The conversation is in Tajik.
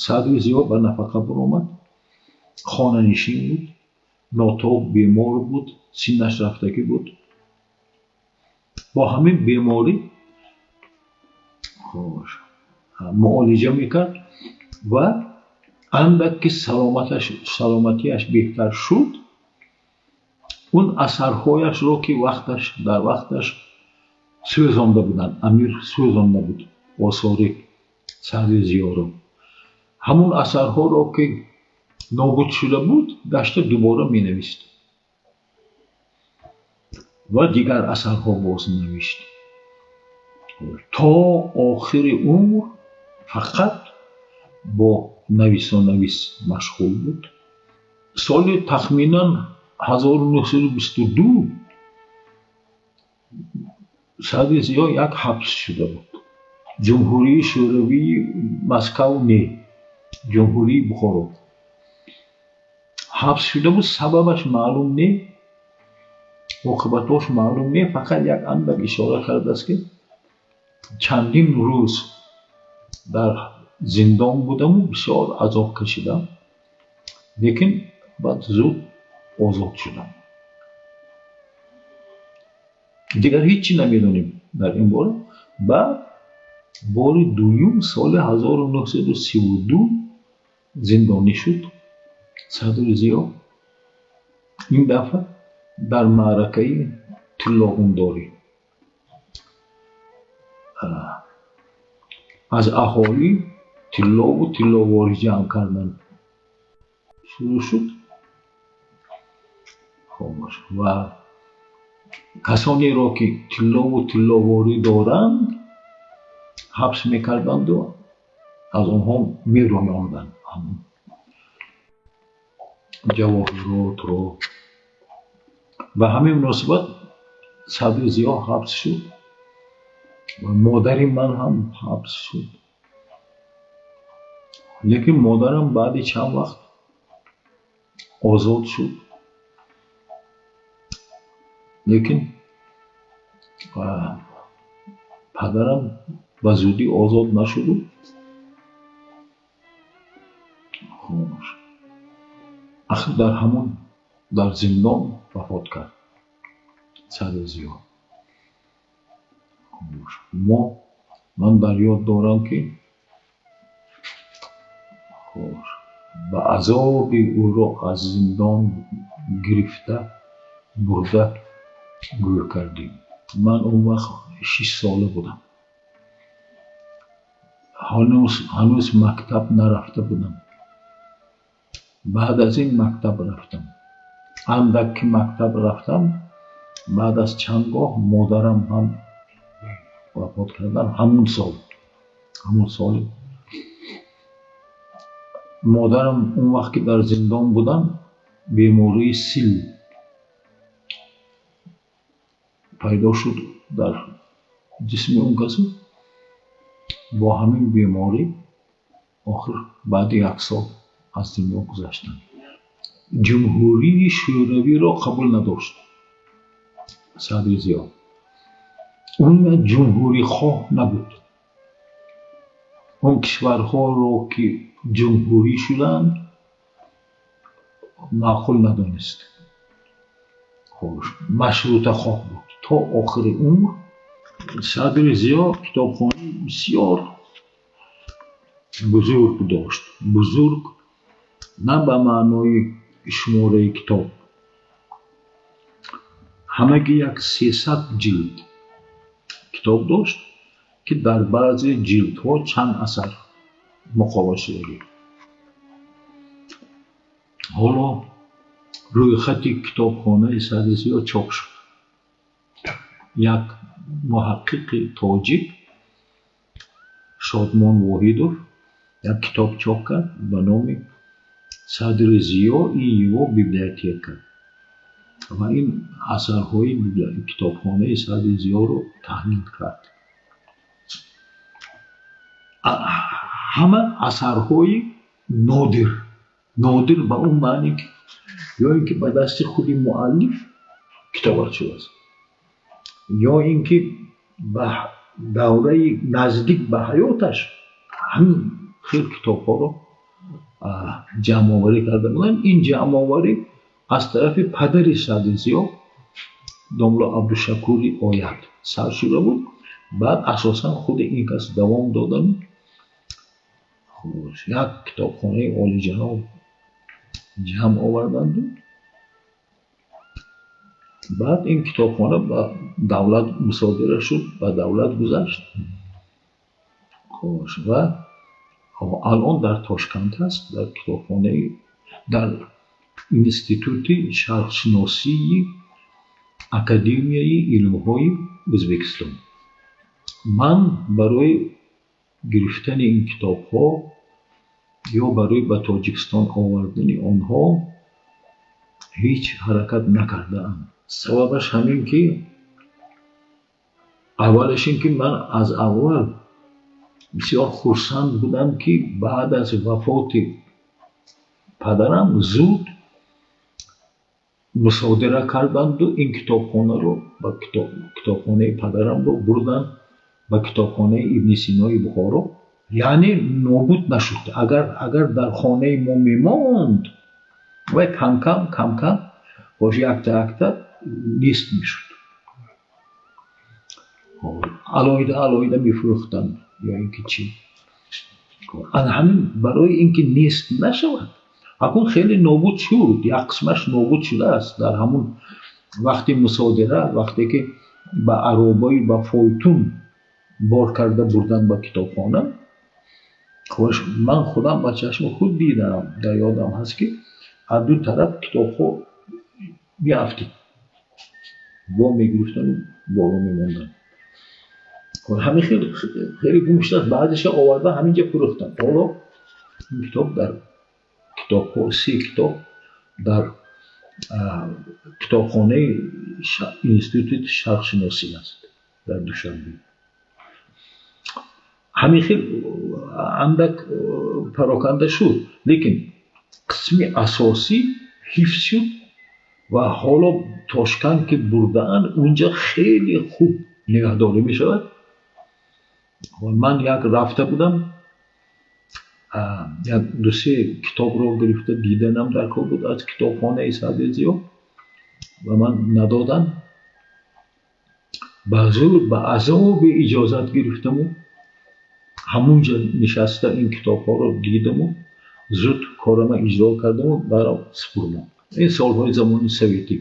Садри Зиё ба нафақа баромад, хонанишин буд, нотоб бемор буд, синнаш рафтагӣ буд. Бо ҳамин беморӣ муолиҷа мекард ва андак ки саломатиаш беҳтар шуд, он асарҳояшро ки вақташ дар вақташ сӯзонда буданд, амир сӯзонда буд осори Садри Зиёро, ҳамон асарҳоро ки нобуд шуда буд, гашта дубора менавист ва дигар асарҳо боз навишт. То охири умр фақат бо нависонавис машғул буд. Соли тахминан 1922 Садри Зиё як ҳабс шуда буд. Ҷумҳурии Шӯравии Москав не, Ҷумҳурии Бухоро. Ҳабс шуда буд, сабабаш маълум не, оқибатҳош маълум не, фақат як андак ишора кардааст, ки чандин рӯз дар зиндон будаму бисёр азоб кашидам, лекин баъд зуд озод шудам. Дигар ҳеҷ чӣ намедонем дар ин бора. Баъд бори дуюм соли 1932 зиндонӣ шуд Садри Зиё. Ин дафъа дар маъракаи тиллоғундорӣ аз аҳолӣ тиллову тилловорӣ ҷамъ кардан шурӯъ шуд ва касонеро ки тиллову тилловорӣ доранд, ҳабс мекарданду аз онҳо мероёнданд ҷавоҳиротро. Ба ҳамин муносибат Садри Зиё ҳабс шуд ва модари ман ҳам ҳабс шуд. Лекин модарам баъди чанд вақт озод шуд. Лекин падарам ба зудӣ озод нашуду ахир дар ҳамон дар зиндон вафот кард Садри Зиё. Ман дар ёд дорам, ки ба азоби ӯро аз зиндон гирифта бурда гӯр кардем. Ман он вақт 6 сола будам, ҳанӯз мактаб нарафта будам. Баъд аз ин мактаб рафтам. Андак ки мактаб рафтам, баъд аз чанд гоҳ модарам ҳам вафот карданд. Ҳамун сол, ҳамун соли модарам он вақт ки дар зиндон будам, бемории сил пайдо шуд дар ҷисми он касу бо ҳамин беморӣ охир баъди як сол аз дунё гузаштанд. Ҷумҳурии Шӯравиро қабул надошт Садри Зиё. Умуман ҷумҳурихоҳ набуд. Он кишварҳоро ки ҷумҳурӣ шуданд, маъқул надонист. Машрутахоҳ буд то охири умр. Садри Зиё китобхонаи бисёр бузург дошт. Бузург на ба маънои шумораи китоб, ҳамагӣ як 300 ҷилд китоб дошт, ки дар баъзе ҷилдҳо чанд асар муқова шудагӣ. Ҳоло рӯйхати китобхонаи Садри Зиё чоп шуд. Як муҳаққиқи тоҷик, Шодмон Воҳидов, як китоб чоп кард ба номи «Садри Зиё и его библиотека» ва ин асарҳои китобхонаи Садри Зиёро таҳлил кард. Ҳама асарҳои нодир, нодир ба он маъне, ки ё ин ки ба дасти худи муаллиф китобат шудааст, ё ин ки ба давраи наздик ба ҳаёташ, ҳамин хел китобҳоро ҷамъоварӣ карда буданд. Ин ҷамъоварӣ аз тарафи падари Садри Зиё, домла Абдушакури Оят, сар шуда буд. Баъд асосан худи ин кас давом додан, як китобхонаи олиҷаноб ҷамъ оварданду баъд ин китобхона ба давлат мусодира шуд, ба давлат гузашт. Хош, ва алон дар Тошканд ҳаст, дар китобхонаи, дар Институти шарқшиносии Академияи илмҳои Ӯзбекистон. Ман барои гирифтани ин китобҳо ё барои ба Тоҷикистон овардани онҳо ҳеҷ ҳаракат накардаам. Сабабаш ҳамин ки аввалаш ин ки ман аз аввал бисёр хурсанд будам, ки баъд аз вафоти падарам зуд мусодира карданду ин китобхонаро ба китобхонаи падарамро бурданд ба китобхонаи Ибни Синои Бухоро, яъне нобуд нашуд. Агар дар хонаи мо мемонд, вай камкам камкам бош якта якта нест мешуд, алоҳида алоҳида мефурӯхтанд ё ин ки чӣ. Аз ҳамин барои ин ки нест нашавад, акун хеле нобуд шуд, як қисмаш нобуд шудааст дар ҳамун вақти мусодира, вақте ки ба аробаи, ба фойтун бор карда бурдан ба китобхона. Хош, ман худам ба чашми худ дидам, дар ёдам ҳаст, ки аз ду тараф китобҳо меафтид, во мегирифтану боло мемонданд. Ҳамин хел хеле гум шудааст. Баъзеша оварда ҳаминҷа фурӯхтанд. Ҳоло ин китоб дар китобҳо, се китоб дар китобхонаи Институти шарқшиносӣ аст дар Душанбе. Ҳамин хел андак пароканда шуд, лекин қисми асосӣ ҳифз шуд ва ҳоло Тошканд ки бурдаанд, унҷа хеле хуб нигаҳдорӣ мешавад. Ман як рафта будам, як дусе китобро гирифта диданам дар кор буд аз китобхонаи Садри Зиё ва ман надоданд. Ба зур, ба азоби иҷозат гирифтаму ҳамунҷа нишаста ин китобҳоро дидаму зуд корама иҷро кардаму баро супурдам. Ин солҳои замони советӣ.